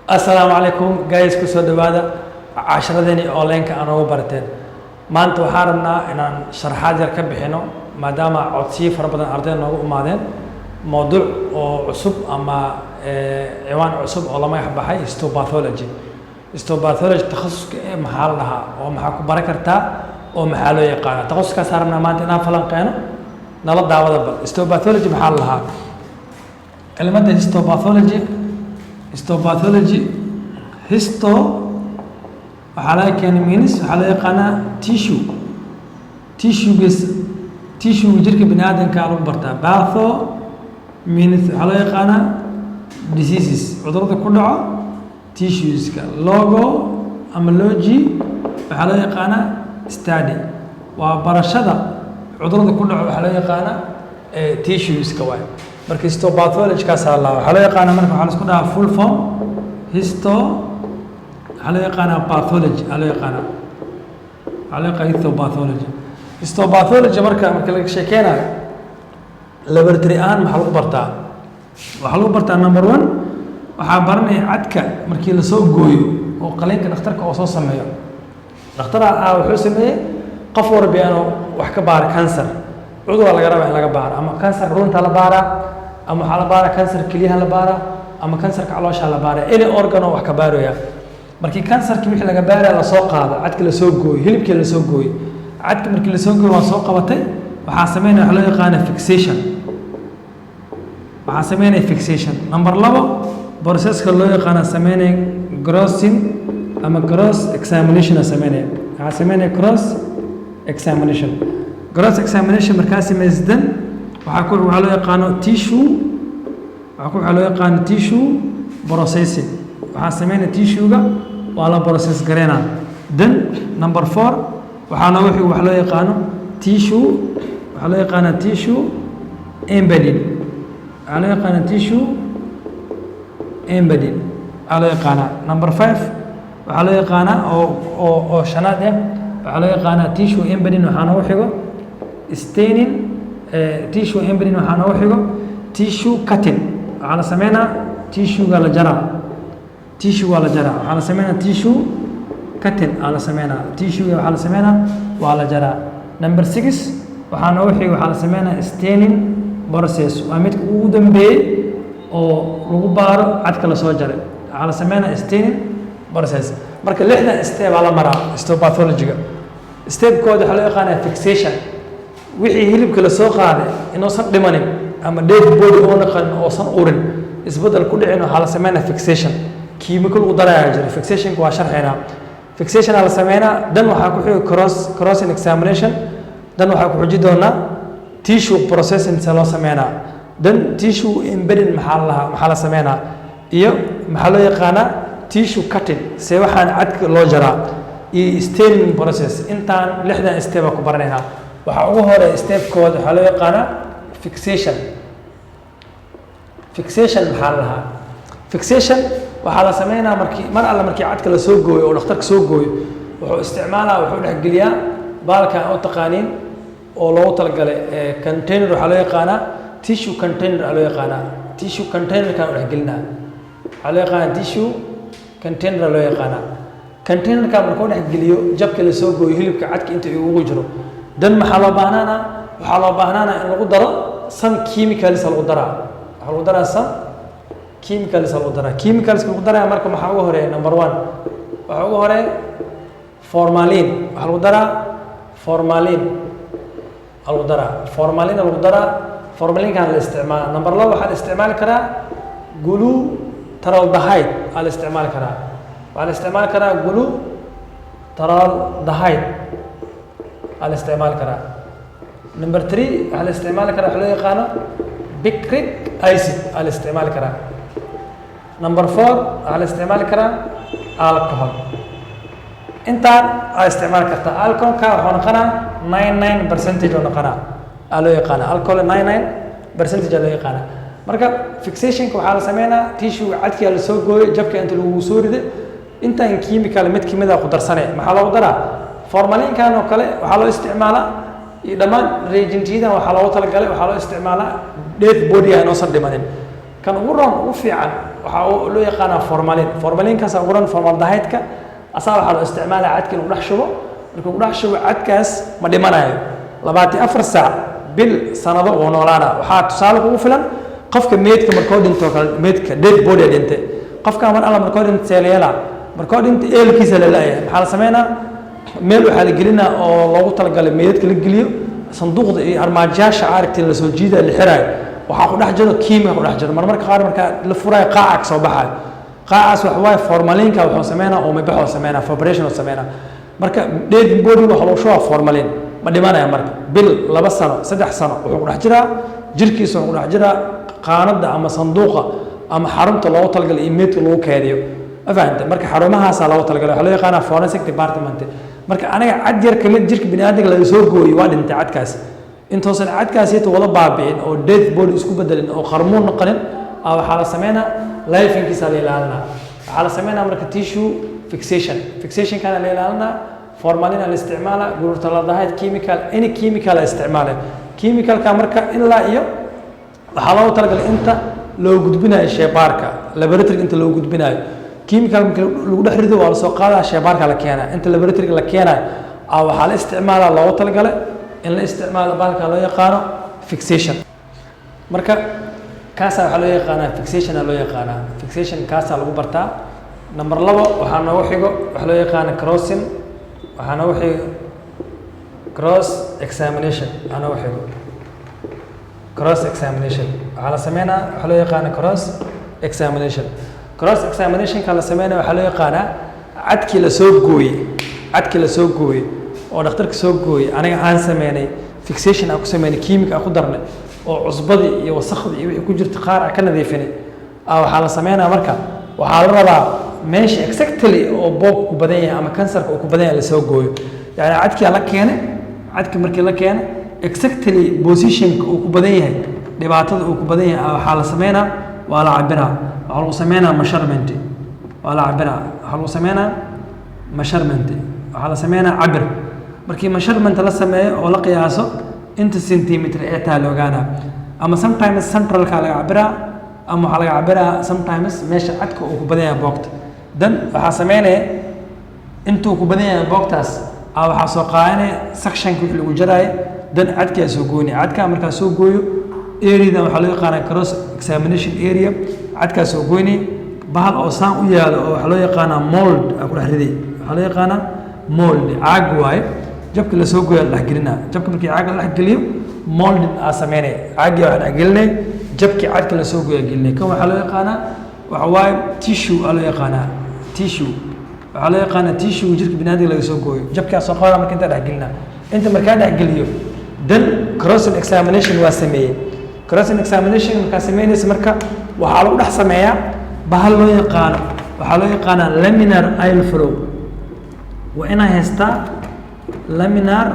Assalaamu calaykum guys, kusoo dhawaada casharadeenii online-ka aan ugu barteen. Maanta waxaan rabnaa inaan sharaxaad yar ka bixino, maadaama codsiyo fara badan ardayda noogu imaadeen, mowduuc oo cusub ama ciwaan cusub oo la magac baxay histopathology. Histopathology takhasuska ee maxaa la dhahaa oo maxaa ku baran kartaa oo maxaa loo yaqaana? Takhasuskaasaan rabnaa maanta inaan falanqeeno. Nala daawada bal. Histopathology maxaa la dhahaa? Kelmadda histopathology, histopathology, histo waxaa laga keenay means, waxaa loo yaqaanaa tissue, tissuegis, tissue jirka bini aadamka lagu bartaa. Patho means waxaa loo yaqaanaa diseases, cudurada ku dhaco tissueska. Logo ama logy waxaa loo yaqaanaa study, waa barashada cudurada ku dhaco, waxaa loo yaqaanaa tissueska waay. Marka histopathology kaasaa la waxaa loo yaqaanaa. Marka waxaa la isku dhahaa full form histo, waxaa loo yaqaanaa pathology, waxaa loo yaqaanaa, waxaa loo yaqaanaa histopathology. Histopathology marka laga sheekeynayo laboratory ahaan, maxaa lagu bartaa? Waxaa lagu bartaa, number one, waxaa baranaya cadka markii lasoo gooyo oo qaliinka dhakhtarka oo soo sameeyo. Dhakhtar ah wuxuu sameeyey qof warbi inuu wax ka baaro cancer, cuduraa laga rabaa in laga baaro, ama kansarka runta la baaraa, ama waxaa la baaraa kansar kelyaha la baaraa, ama kansarka caloosha la baaraa, any organ oo wax ka baaraya. Markii kansarkii wixii laga baaraya lasoo qaado, cadki lasoo gooyo, hilibkii lasoo gooyo, cadki markii lasoo gooyo, waa soo qabatay, waxaa sameynaya waxa loo yaqaana fixation. Waxaa sameynaya fixation. Number labo, processka loo yaqaana sameynaya grossing ama gross examination sameynaya. Waxaa sameynaya gross examination. Gross examination markaa samaysdan, waxaa ku waxaa loo yaqaano tissue, waxaa ku waxaa loo yaqaano tissue processing. Waxaa sameynaya tissue-ga waa la process gareynaa. Then number four, waxaa noogu xig waxa loo yaqaano tissue, waxaa loo yaqaana tissue embedding, waxaa loo yaqaana tissue embedding waxaa loo yaqaanaa. Number five, waxaa loo yaqaanaa oo shanaad ah, waxaa loo yaqaanaa tissue embedding. Waxaa noogu xigo staining. Tissue embedding waxaa noogu xigo tissue cutting. Waxaa la sameynaa tissue-ga la jaraa, tissue waa la jaraa. Waxaa la sameynaa tissue cutting aa la sameynaa, tissue waxaa la sameynaa waa la jaraa. Number six, waxaa noogu xigo waxaa la sameynaa staining process, waa midka ugu dambeeyey oo lagu baaro cadka lasoo jaray. Waxaa la sameynaa staining process. Marka lixdan step aa la maraa histopathology-ga. Stepkooda waxaa loo yaqaanaa fixation. Wixii hilibka lasoo qaaday inuusan dhimanin ama dead body oo naqanin, oosan urin, isbeddel ku dhicin, waxaa la sameynaa fixation. Kiimiko lagu darayaa jira. Fixationka waa sharxaynaa. Fixation aa la sameynaa. Dan waxaa ku xigi crossing examination. Dan waxaa ku xuji doonaa tissue processing, see loo sameynaa. Dan tissue embedding maxaa la lahaa, maxaa la sameynaa, iyo maxaa loo yaqaanaa tissue cutting, see waxaan cadka loo jaraa, iyo staining process. Intaan lixdan step ku baranaynaa. Waxaa ugu horeeya stepkooda waxaa loo yaqaanaa fixation. Fixation maxaa la lahaa? Fixation waxaa la sameynaa markii mar alle markii cadka lasoo gooyo oo dhakhtarka soo gooyo, wuxuu isticmaalaa, wuxuu dhexgeliyaa baalkan u taqaaniin oo loogu talagalay container. Waxaa loo yaqaanaa tissue container aa loo yaqaanaa. Tissue containerkan u dhexgelinaa, waxaa loo yaqaanaa tissue container aa loo yaqaanaa. Containerka markuu dhexgeliyo jabka lasoo gooyo, hilibka cadka inta ugu jiro, dan maxaa loo baahnaana? Waxaa loo baahnaana in lagu daro some chemicals. Lagu daraa, waxaa lagu daraa some chemicals lagu daraa. Chemicals lagu daraya marka maxaa ugu horeeya? Number one, waxaa ugu horeeya formalin. Waxaa lagu daraa formalin, aa lagu daraa formalin lagu daraa. Formalinkan la isticmaala. Number laba, waxaa la isticmaali karaa glutaraldehyde aa la isticmaali karaa. Waxaa la isticmaali karaa glutaraldehyde aa la isticmaali karaa. Number three, waxaa la isticmaali karaa waxa loo yaqaano picric acid aa la isticmaali karaa. Number four, waxaa la isticmaali karaa alcohol. Intaan aa isticmaali kartaa. Alcoholka wuxuu noqonaa 99% oo noqonaa aa loo yaqaana alcohol, 99% aa loo yaqaana. Marka fixationka waxaa la sameynaa tissue cadkiyaa lasoo gooyay, jabka inta lagu soo riday, intaan chemical mid kamid a ku darsanay. Maxaa loogu daraa? Formalinkan oo kale waxaa loo isticmaalaa, iyo dhammaan reagentyadan waxaa loogu talagalay, waxaa loo isticmaalaa dead body inuusan dhimanin. Kan ugu roon, ugu fiican, waxaa loo yaqaanaa formalin. Formalinkaasa ugu roon formaldehyde-ka. Asaa waxaa loo isticmaalaya cadka in lagu dhex shubo. Marka lagu dhex shubo, cadkaas ma dhimanayo 24 saac, bil, sanado uu noolaana. Waxaa tusaale kugu filan qofka meydka markoo dhinto kale, meydka dead body dhintay. Qofka mar alla markoo dhinto seeleela, markoo dhinto eelkiisa la la'yahay, maxaa la sameynaa? Meel waxaa la gelinaa oo loogu talagalay meydadka la geliyo, sanduuqda iyo armaajayaasha aragtay lasoo jiidaya, la xiraayo. Waxaa ku dhex jiro kiimika ku dhex jiro. Marmarka qaar markaa la furaayo, qaaca ka soo baxaayo. Qaacaas waxa waaye formalinka. Wuxuu sameynaa uumibax oo sameynaa, evaporation oo sameynaa. Marka dead body waxa lagu shubaa formalin, ma dhimanaya. Marka bil, 2 sano, 3 sano wuxuu ku dhex jiraa jirkiisa, wuxuu ku dhex jiraa qaanada ama sanduuqa ama xarunta loogu talagalay iyo meydka lagu keediyo. Ma fahanta? Marka xarumahaasaa loogu talagalay, waxaa loo yaqaanaa forensic department. Marka aniga cad yar kamid jirka bini aadamka laga soo gooyey, waa dhintay cadkaas. Intuusan cadkaasita wada baabi'in oo dead body isku bedelin oo qarmuun noqonin, waxaa la sameynaa lifingkiisa la ilaalinaa. Waxaa la sameynaa marka tissue fixation. Fixationkana la ilaalinaa, formalin la isticmaala, glutaraldehyde, chemical, any chemical la isticmaalay. Chemicalka marka ilaa iyo waxaa loogu talagalay inta loo gudbinayo sheebaarka, laboratory inta loo gudbinayo. Chemical marka lagu dhex rido, waa lasoo qaadaa, sheebaarka la keenaa. Inta laboratory la keenayo waxaa la isticmaalaa, loogu talagalay in la isticmaalo bahalka loo yaqaano fixation. Marka kaasaa waxaa loo yaqaanaa fixation aa loo yaqaanaa. Fixation kaasaa lagu bartaa. Number 2 waxaa noogu xigo waxaa loo yaqaana crossing. Waxaa noogu xigo cross examination. Waxaa noogu xigo cross examination. Waxaa la sameynaa waxaa loo yaqaana cross examination. Cross examinationka la sameynaya waxaa loo yaqaanaa cadkii la soo gooyey, cadkii la soo gooyey oo dhakhtarka soo gooyey, aniga aan sameynay fixation, aan ku sameynay kiimika, aan ku darnay oo cusbadii iyo wasakhdii iyo wixii ku jirta qaar aan ka nadiifinay. Waxaa la sameynaya marka waxaa la rabaa meesha exactly oo boobka ku badan yahay ama kansarka uu ku badan yahay lasoo gooyo. Yani cadkii la keenay, cadkii markii la keenay, exactly positionka uu ku badan yahay, dhibaatada uu ku badan yahay, waxaa la sameynaa, waa la cabiraa. Waxaa lagu sameynaa measurement, waa la cabiraa. Waxaa lagu sameynaa measurement, waxaa la sameynaa cabir. Markii measurement la sameeyo oo la qiyaaso inta centimeter ee taa la ogaanaa, ama sometimes centralka laga cabiraa, ama waxaa laga cabiraa sometimes meesha cadka uu ku badan yahay boogta. Dan waxaa sameynaya intuu ku badan yahay boogtaas waxaa soo qaadanaya sectionka wixii lagu jaraayo. Dan cadkaa soo goynaya. Cadkaa markaa soo gooyo, areadan waxaa loo yaqaanaa cross examination area. Cadkaa soo goynaya, bahal oo saan u yaalo oo waxaa loo yaqaanaa mold aa ku dhex riday. Waxaa loo yaqaanaa mold, caag waaye. Jabka lasoo gooya la dhexgelinaa. Jabka markii caaga la dhexgeliyo, molding aa sameynaya. Caagii waxaa dhexgelinaya jabkii cadka lasoo gooya gelinaya. Kan waxaa loo yaqaanaa waxa waaye tissue aa loo yaqaanaa. Tissue waxaa loo yaqaanaa tissue jirka biniaadamka laga soo gooyo. Jabkaa soo qaada marka intaa dhexgelinaa. Inta markaa dhexgeliyo, then crossing examination waa sameeyey. Crossing examination markaa sameynaysa, marka waxaa lagu dhex sameeyaa bahal loo yaqaano, waxaa loo yaqaanaa laminar airflow. Waa inaa haystaa laminar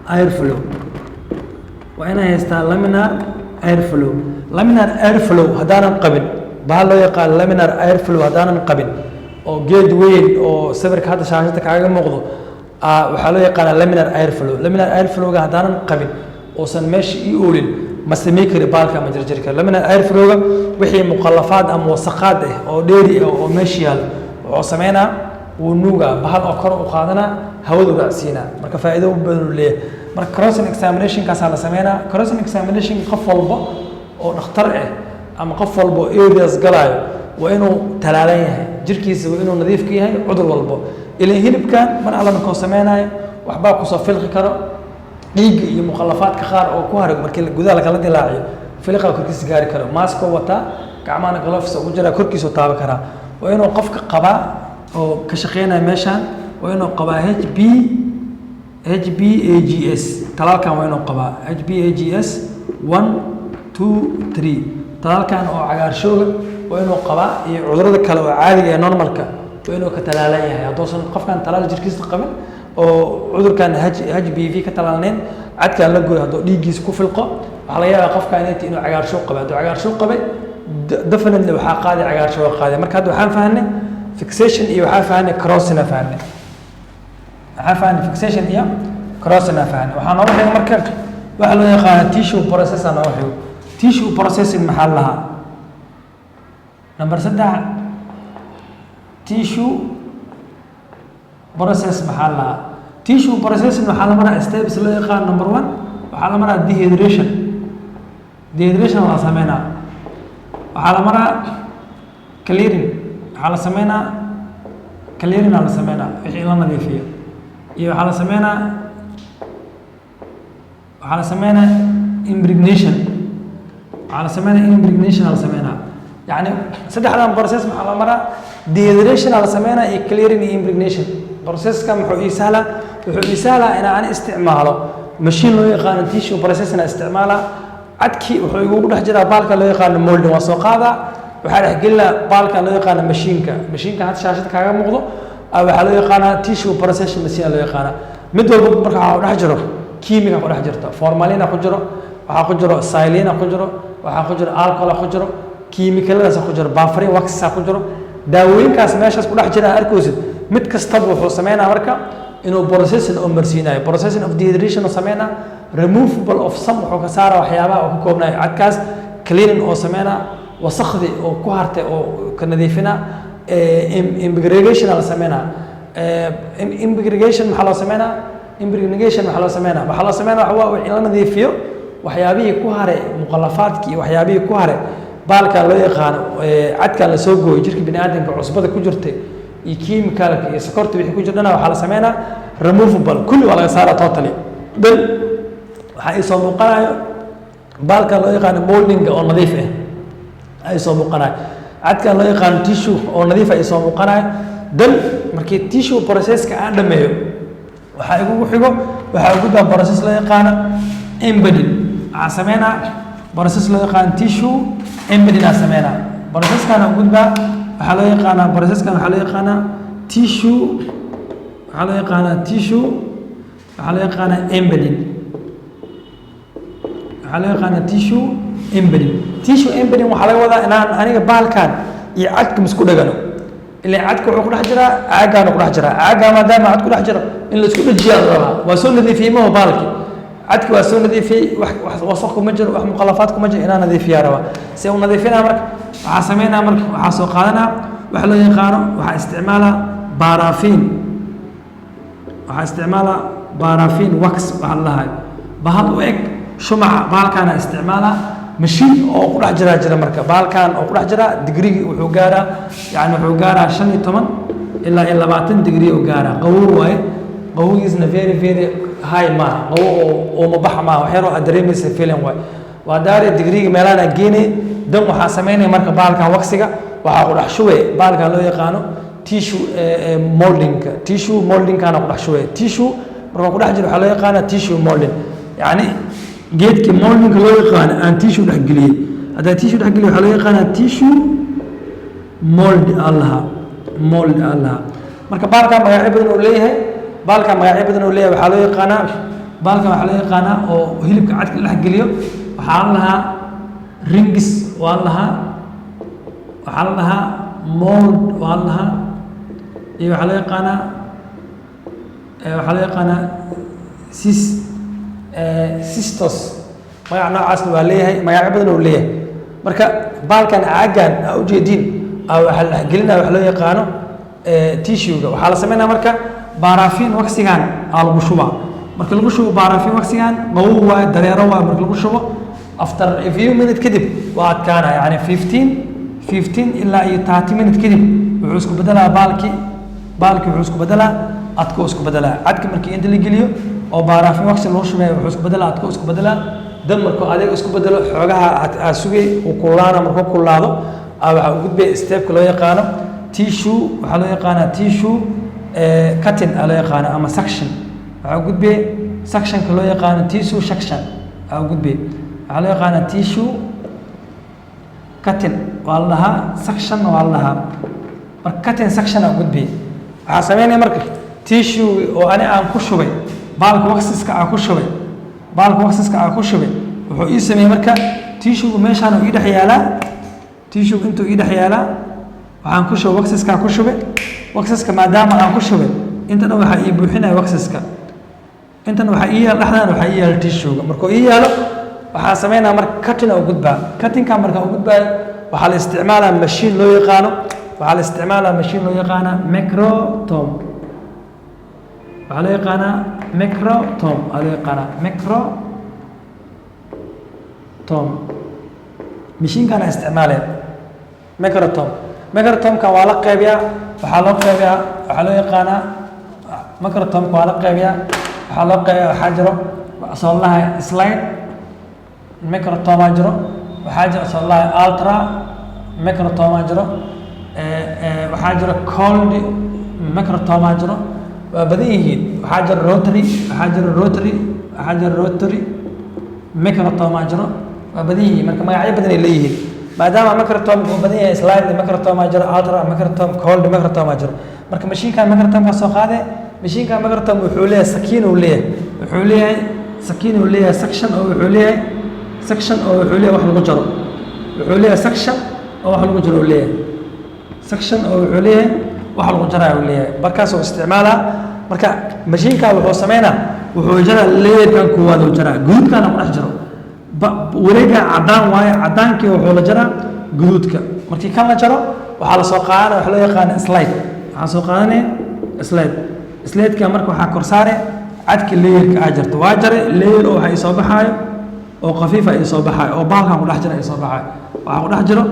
airflow, waa inaa haystaa laminar airflow. Laminar airflow haddaanan qabin, bahal loo yaqaan laminar airflow haddaanan qabin, oo geed weyn oo sawirka hadda shaashada kaaga muuqdo, waxaa loo yaqaanaa laminar airflow. Laminar airflowga haddaanan qabin, uusan meesha ii oolin, ma samey kari baalka, ma jarjari kari. Laminar airflowga wixii muqalafaad ama wasaqaad ah oo dheeri ah oo meesha yaal, wuxuu sameynaa wuu nuugaa, bahal oo kor u qaadanaa, hawadu raacsiinaa. Marka faa'iido u badan uu leeyahay. Marka crossing examinationkaasaa la sameynaa. Crossing examination qof walba oo dhakhtar ah ama qof walba oo areas galaayo waa inuu talaalan yahay, jirkiisa waa inuu nadiif ka yahay cudur walbo. Ilan hilibkan mar alla markuu sameynayo, waxbaa kusoo filqi karo, dhiigga iyo mukhalafaadka qaar oo ku haray markii gudaha lakala dilaaciyo, filiqa korkiisa gaari karo. Maskoo wataa, gacmahana gloves ugu jiraa, korkiisuu taaban karaa. Waa inuu qofka qabaa oo ka shaqeynaya meeshaan, waa inuu qabaa HB HBAGS. Talaalkan waa inuu qabaa HBAGS 1, 2, 3. Talaalkan oo cagaarshooga waa inuu qabaa, iyo cudurada kale oo caadiga ee normalka waa inuu ka talaalan yahay. Hadduusan qofkan talaal jirkiisa qabin oo cudurkan HBV ka talaalnayn, cadkaan la gooyo, hadduu dhiiggiisa ku filqo, waxaa laga yaabaa qofkan inuu cagaarshow qabay. Hadduu cagaarshow qabay, definitely waxaa qaaday cagaarshow qaaday. Marka hadda waxaan fahanay fixation iyo waxaa fahanay crossing fahanay, waxaa fahanay fixation iyo crossing fahanay. Waxaa nooga xiga marka waxa loo yaqaana tissue process aa nooga xigo. Tissue processing maxaa la lahaa? Number 3, tissue process. Maxaa la lahaa tissue processing? Waxaa la maraa steps loo yaqaan. Number 1, waxaa la maraa dehydration. Dehydration waa la sameynaa. Waxaa la maraa clearing. Waxaa la sameynaa clearing aa la sameynaa, wixii la nadiifiyo. Iyo waxaa la sameynaa impregnation. Waxaa la sameynaa impregnation aa la sameynaa. Yacni saddexdan process maxaa la maraa? Dehydration aa la sameynaa iyo clearing iyo impregnation. Processka muxuu ii sahlaa? Wuxuu ii sahlaa in aan isticmaalo machine loo yaqaano tissue processing aan isticmaalaa. Cadkii wuxuu igugu dhex jiraa baalka loo yaqaano molding. Waa soo qaadaa, waxaa dhex gelinaa baalka loo yaqaano mashiinka. Mashiinka hadda shaashada kaaga muuqdo waxaa loo yaqaanaa tissue processing machine loo yaqaanaa. Mid walba marka waxaa ku dhex jiro kiimika ku dhex jirta. Formalina ku jiro, waxaa ku jiro xylene ku jiro, waxaa ku jiro alcohol ku jiro, kiimikaladaas ku jiro, paraffin wax ku jiro. Daawooyinkaas meeshaas ku dhex jira arkaysid. Mid kastaba wuxuu sameynaa marka inuu processing oo marsiinayo, processing of dehydration oo sameynaa, removable of some, wuxuu ka saara waxyaabaha oo ka koobnayo cadkaas, cleaning oo sameynaa, wasakhdii oo ku hartay oo ka nadiifina, impregnation la sameynaa. Impregnation maxaa loo sameynaa? Impregnation maxaa loo sameynaa? Waxaa loo sameynaa waxa waa in la nadiifiyo waxyaabihii ku haray, muqalafaadkii iyo waxyaabihii ku haray baalkan loo yaqaano cadkan la soo gooyay, jirka bini aadamka cusbada ku jirtay iyo chemicalka iyo sokorta wixii ku jirdhana waxaa la sameynaa removable, kulli waa laga saaraa totally. Then waxaa ii soo muuqanayo baalkan loo yaqaano moldinga oo nadiif ah ay soo muuqanayo, cadkan loo yaqaano tissue oo nadiif ah ay soo muuqanayo. Then markii tissue processka aan dhameeyo, waxaa igugu xigo, waxaa ugu daa process loo yaqaano embedding. Waxaa sameynaa process loo yaqaano tissue embedding aa sameynaa. Processkana gudbaa waxaa loo yaqaanaa, processkan waxaa loo yaqaanaa tissue, waxaa loo yaqaanaa tissue, waxaa loo yaqaanaa embedding, waxaa loo yaqaanaa tissue embedding. Tissue embedding waxaa laga wadaa inaan aniga baalkan iyo cadka misku dhegano. Ilaa cadka wuxuu ku dhex jiraa caagaana ku dhex jiraa. Caaggaa maadaama cad ku dhex jiro, in la isku dhejiyaa la rabaa. Waa soo nadiifiyey maho baalki, cadki waa soo nadiifiyey, wax wasaq kuma jiro, wax muqalafaad kuma jiro, inaan nadiifiyaa rabaa. Si uu nadiifinaa marka waxaa sameynaa, marka waxaa soo qaadanaa waxa loo yaqaano, waxaa isticmaalaa paraffin. Waxaa isticmaalaa paraffin wax waxaa la dhahay, bahal u eg shumaca. Bahalkaana isticmaalaa, mashiin oo ku dhex jiraa jira. Marka bahalkan oo ku dhex jira digrigii wuxuu gaaraa, yani wuxuu gaaraa 15 ilaa iyo 20 digrii oo gaaraa. Qabow waaye, qabowgiisna very very high maaha, qabow oo oomabaxa maaha, wax yaroo aad dareemaysa feeling waaye. Waa daari digriga meelaana geenay. Dan waxaa sameynaya marka bahalkan waxiga waxaa ku dhex shubay bahalkan loo yaqaano tissue moldingka. Tissue moldingkana ku dhex shubay. Tissue marka ku dhex jiro waxaa loo yaqaana tissue molding, yacni geedkii moldingka loo yaqaano aan tissue dhex geliyey. Haddaa tissue dhex geliyo, waxaa loo yaqaanaa tissue mold allaha, mold allaha. Marka baalkan magacyo badan uu leeyahay, baalkan magacyo badan uu leeyahay. Waxaa loo yaqaanaa baalkan, waxaa loo yaqaanaa oo hilibka cadka la dhex geliyo, waxaa la lahaa rings waa la lahaa, waxaa la dhahaa mold waa la lahaa, iyo waxaa loo yaqaanaa cistos. Magac noocaasna waa leeyahay, magacyo badan uu leeyahay. Marka baalkan caaggan aa ujeediin waxaa la dhexgelinaya wax loo yaqaano tissuega. Waxaa la sameynaya marka paraffin waxigan aa lagu shubaa. Marka lagu shubo paraffin waxigan, qabow waayo, dareero waayo. Marka lagu shubo, after a few minute kadib waa adkaanaya, yani 15 ilaa iyo 30 minute kadib wuxuu isku bedelaa baalkii wuxuu isku bedelaa adkuu isku bedelaa. Cadka markii inta la geliyo oo paraffin wax lagu shubay, wuxuu isku bedelaa adkuu isku bedelaa. Dan markuu adeeg isku bedelo, xoogaha aad sugay, uu kululaana. Markuu kululaado, waxaa u gudbaya stepka loo yaqaano tissue, waxaa loo yaqaanaa tissue cutting aa loo yaqaano ama section. Waxaa u gudbaya sectionka loo yaqaano tissue section aa u gudbaya. Waxaa loo yaqaanaa tissue cutting waa la dhahaa, section waa la dhahaa. Marka cutting section aa u gudbaya. Waxaa sameynaya marka tissue oo ani aan ku shubay baalka waxiska aan ku shubay, baalka waxiska aan ku shubay, wuxuu ii sameeyey marka tissue meeshaan uu ii dhex yaalaa. Tissue intuu ii dhex yaalaa, waxaan ku shubay waxiskaa ku shubay. Waxiska maadaama aan ku shubay, inta dhan waxaa ii buuxinaya waxiska. Intan waxaa ii yaal, dhexdan waxaa ii yaala tissuega. Markuu ii yaalo Waxaa sameynaa marka cutting u gudbaa. Cuttingka marka u gudbaayo, waxaa la isticmaalaa machine loo yaqaano, waxaa la isticmaalaa machine loo yaqaana microtome. Waxaa loo yaqaanaa microtome, waxaa loo yaqaanaa microtome. Mashiinkana isticmaalaya microtome. Microtomeka waa la qeybiyaa, waxaa loo qeybiyaa, waxaa loo yaqaanaa microtomeka waa la qeybiyaa, waxaa loo qeybiyaa, waxaa jiro soolaha slide microtome jiro, waxaa jiro soolaha ultra microtome jiro, waxaa jiro cold microtome jiro. Waa badan yihiin. Waxaa jiro rotary, waxaa jiro rotary, waxaa jiro rotary microtome jiro. Waa badan yihiin. Marka magacyo badan ay leeyihiin, maadaama microtome uu badan yahay. Slide microtome jiro, ultra microtome, cold microtome jiro. Marka mashiinkan microtomeka soo qaade. Mashiinkan microtome wuxuu leeyahay sakiin uu leeyahay, wuxuu leeyahay sakiin uu leeyahay, section oo wuxuu leeyahay, section oo wuxuu leeyahay wax lagu jaro, wuxuu leeyahay section oo wax lagu jaro uu leeyahay, section oo wuxuu leeyahay wax lagu jaraayo uu leeyahay. Markaasuu isticmaalaa. Marka mashiinka wuxuu sameynaa, wuxuu jaraa layerkan koowaad uu jaraa, guduudkana ku dhex jiro. Wareegan caddaan waaye, caddaankii wuxuu la jaraa guduudka. Markii kan la jaro, waxaa la soo qaadanaya waxa loo yaqaana slide. Waxaa soo qaadanaya slide. Slideka marka waxaa kor saare cadki layerka aa jarto. Waa jaray layer oo waxa ii soo baxaayo oo khafiifa ii soo baxaayo oo baalkan ku dhex jira ii soo baxaayo. Waxaa ku dhex jiro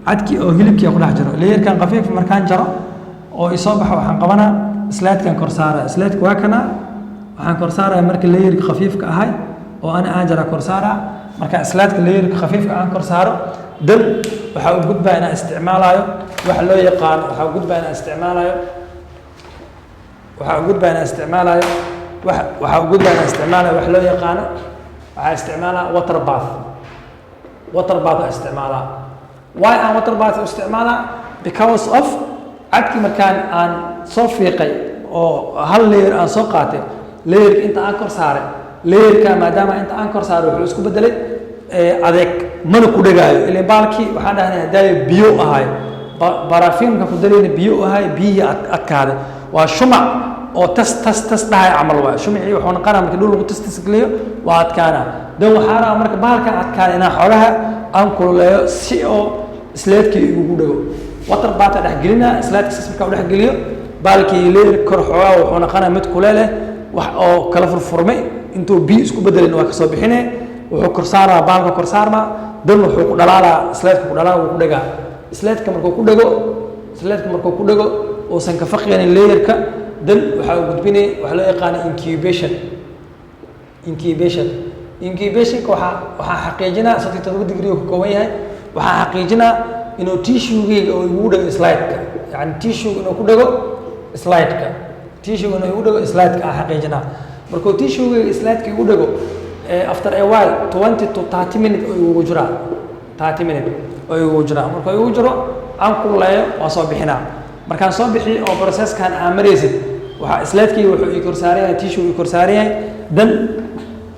cadkii oo hilibkii ku dhex jiro. Layerkan khafiif markaan jaro oo ii soo baxo, waxaan qabanaa slidekan kor saara. Slideka waa kana. Waxaan kor saaraya marka layerka khafiifka ahay oo ana aan jara kor saaraa. Marka slideka layerka khafiifka aan kor saaro, dan waxaa u gudbaa inaan isticmaalayo waxa loo yaqaano, waxaa u gudbaa inaan isticmaalayo, waxaa u gudbaa inaan isticmaalayo wax, waxaa u gudbaa inaan isticmaalayo wax loo yaqaano, waxaa isticmaalaa water bath. Water bath aa isticmaalaa. Why aan water bath u isticmaalaa? Because of cadkii markaan aan soo fiiqay oo hal layer aan soo qaatay, layerka inta aan kor saaray, layerka maadaama inta aan kor saaray, wuxuu isku bedelay adeeg, mana ku dhegaayo. Ileen baalkii waxaan dhahnay hadaayo biyo ahay, baraafiinka ku darayna biyo ahay, biyihii adkaaday. Waa shumac oo tas tas tas dhahay camal waay. Shumacii wuxuu noqonaa markii dhul lagu tas tas geliyo, waa adkaanaa. Dan waxaa rabaa marka bahalkan adkaada inaan xogaha aan kululeeyo si oo slidekii igugu dhego. Water bath dhex gelina slideka. Sas markaa u dhex geliyo baalkii, layer kor xoogaa wuxuu noqonaa mid kuleel leh, wax oo kala furfurmay. Intuu biyo isku bedelin waa kasoo bixine. Wuxuu kor saaraa baalka, kor saarmaa, dan wuxuu ku dhalaalaa slideka, ku dhalaalaa, wuu ku dhegaa slideka. Markuu ku dhego slideka, markuu ku dhego uusan ka faqaynin layerka, dan waxaa u gudbinay waxaa loo yaqaana incubation. Incubation, incubationka waxaa xaqiijinaa 37 degree uu ka kooban yahay. Waxaa xaqiijinaa inuu tissue-gayga oo igu dhego slide-ka, yani tissue inuu ku dhego slide-ka, tissue inuu igu dhego slide-ka aan xaqiijinaa. Markuu tissue-gayga slide-ka igu dhego, after a while, 20 to 30 minute oo igugu jiraa, 30 minute oo igugu jiraa. Markuu igu jiro, aan kululeeyo, waa soo bixinaa. Markaan soo bixiyo oo processkan aan maraysid, waxaa slide-kayga wuxuu ii korsaaran yahay tissue ii korsaaran yahay. Dan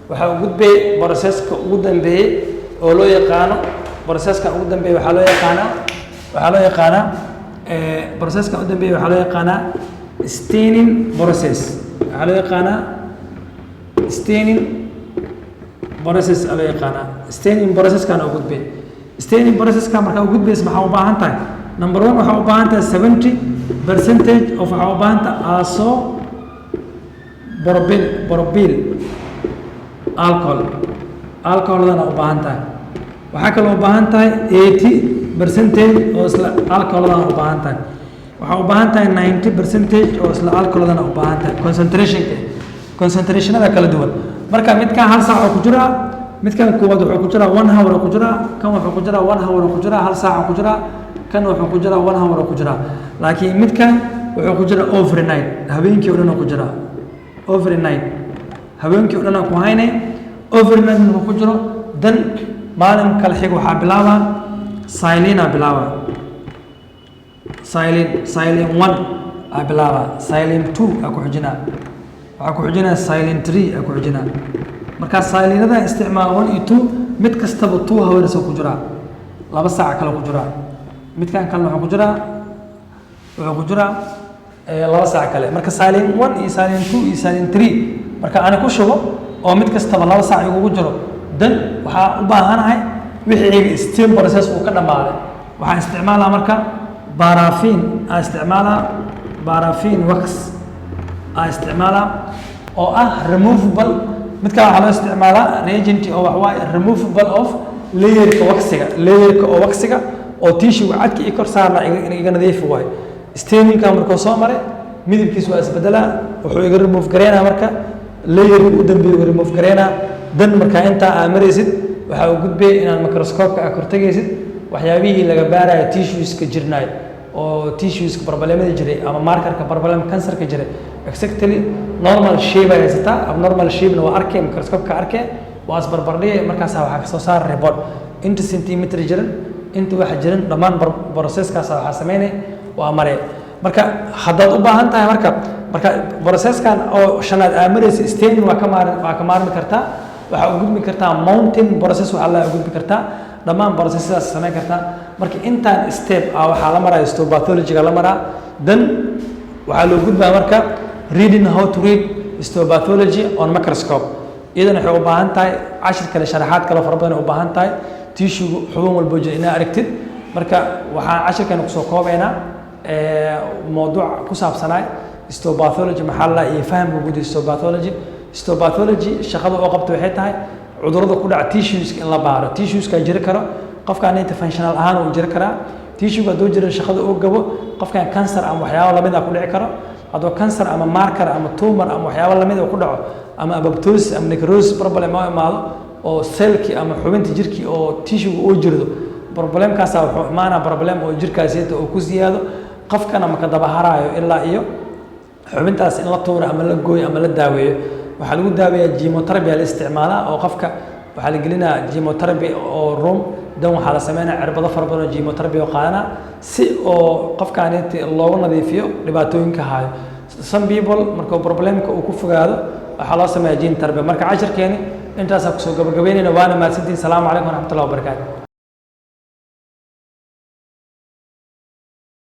waxaa u gudbay processka ugu dambeeyey oo loo yaqaano, processka ugu dambeeyey waxaa loo yaqaanaa, waxaa loo yaqaanaa processka ugu dambeeyey waxaa loo yaqaanaa staining process. Waxaa loo yaqaanaa staining process aa loo yaqaanaa. Staining processkan u gudbay. Staining processka markaa u gudbaysa, maxaa u baahan tahay? Number one, waxaa u baahan tahay 70 percentage of, waxaa u baahan tahay isopropyl, propyl alcohol, alcoholdana u baahan tahay. Waxaa kaloo u baahan tahay 80% oo isla alcoholdana u baahan tahay. Waxaa u baahan tahay 90% oo isla alcoholdana u baahan tahay. Concentrationka, concentrationada kala duwan. Marka midkan hal saac oo ku jiraa, midkan koowaad wuxuu ku jiraa 1 hour oo ku jiraa, kan wuxuu ku jiraa 1 hour oo ku jiraa, hal saac oo ku jiraa, kan wuxuu ku jiraa 1 hour oo ku jiraa. Laakiin midkan wuxuu ku jiraa overnight, habeenkii o dhan oo ku jiraa overnight, habeenkii o dhan aan ku haynay. Overnight markuu ku jiro, dan maalin kale xig waxaa bilaabaa xylene bilaaba, xylene, xylene one aa bilaaba, xylene two aa ku xijinaa, waxaa ku xijinaa xylene three aa ku xijinaa. Markaa xylenada isticmaal one iyo two, mid kastaba 2 hours oo ku jiraa, 2 saac kale ku jiraa. Midkan kalena wuxuu ku jiraa 2 saac kale. Marka xylene one iyo xylene two iyo xylene three marka ani ku shubo oo mid kastaba 2 saac igugu jiro, dan Dan waxaa u baahanahay wixii iga stain process uu ka dhammaaday. Waxaan isticmaalaa marka paraffin aan isticmaalaa, paraffin wax aan isticmaalaa oo ah removable. Midkaa waxaa loo isticmaalaa reagent oo wax waaye removable of layerka waxiga, layerka oo waxiga oo tissue cadka i kor saarna iga nadiifi waayo. Staininka markuu soo maray, midabkiis waa isbedelaa, wuxuu iga remove gareynaa marka layerka u dambeeya iga remove gareynaa. Dan markaa intaa aa maraysid, waxaa u gudbaya inaad microscope-ka aa kortegaysid waxyaabihii laga baarayo tissueska jirnaay oo tissueska problemada jiray ama markerka problem cancerka jiray. Exactly normal shape ay haysataa, abnormal shape-na waa arkay, microscope-ka arkay, waa isbarbardhigay. Markaasaa waxaa kasoo saara report inta centimeter jiran, inta waxa jiran, dhammaan processkaasa waxaa sameynay waa maray. Marka haddaad u baahan tahay marka processkan oo shanaad aa maraysa, staining waa ka maarmi kartaa. Waxaa u gudbi kartaa mounting process, waxaa la gudbi kartaa dhammaan processyadaas samayn kartaa. Marka intaan step ah waxaa la maraa histopathology-ga la maraa. Dan waxaa loo gudbaa marka reading, how to read histopathology on microscope. Iyadana waxay u baahan tahay cashir kale, sharaxaad kale fara badan ay u baahan tahay, tissue xubin walbo jira inaa aragtid. Marka waxaan cashirkeena kusoo koobaynaa mawduuc ku saabsanaa histopathology maxaa la iyo fahamka guud histopathology. Histopathology shaqada oo qabta waxay tahay cudurrada ku dhaca tissueska in la baaro. Tissueska jiri karo, qofkaan inta functional ahaan uu jiri karaa. Tissuega hadduu jiro, shaqada uu gabo, qofkan cancer ama waxyaabo lamid ah ku dhici karo. Hadduu cancer ama marker ama tumor ama waxyaabo lamid ah ku dhaco ama apoptosis ama necrosis problem oo imaado oo cellkii ama xubinta jirkii oo tissuega uu jirdo, problemkaasa wuxuu imaanaa problem oo jirkaasi uu ku siyaado, qofkana maka daba haraayo ilaa iyo xubintaas in la tuuro ama la gooyo ama la daaweeyo. Waxaa lagu daaweeyaa chemotherapy la isticmaalaa oo qofka waxaa la gelinayaa chemotherapy oo room. Dan waxaa la sameynaya cirbado fara badan oo chemotherapy oo qaadanaa si oo qofkaaniti loogu nadiifiyo dhibaatooyinka haayo. Some people markuu problemka uu ku fogaado, waxaa loo sameeyaa gene therapy. Marka cashirkeeni intaasaa kusoo gabagabeynayna, waana mahadsantihin. Salaamu calaykum waraxmatullahi wabarakaatu.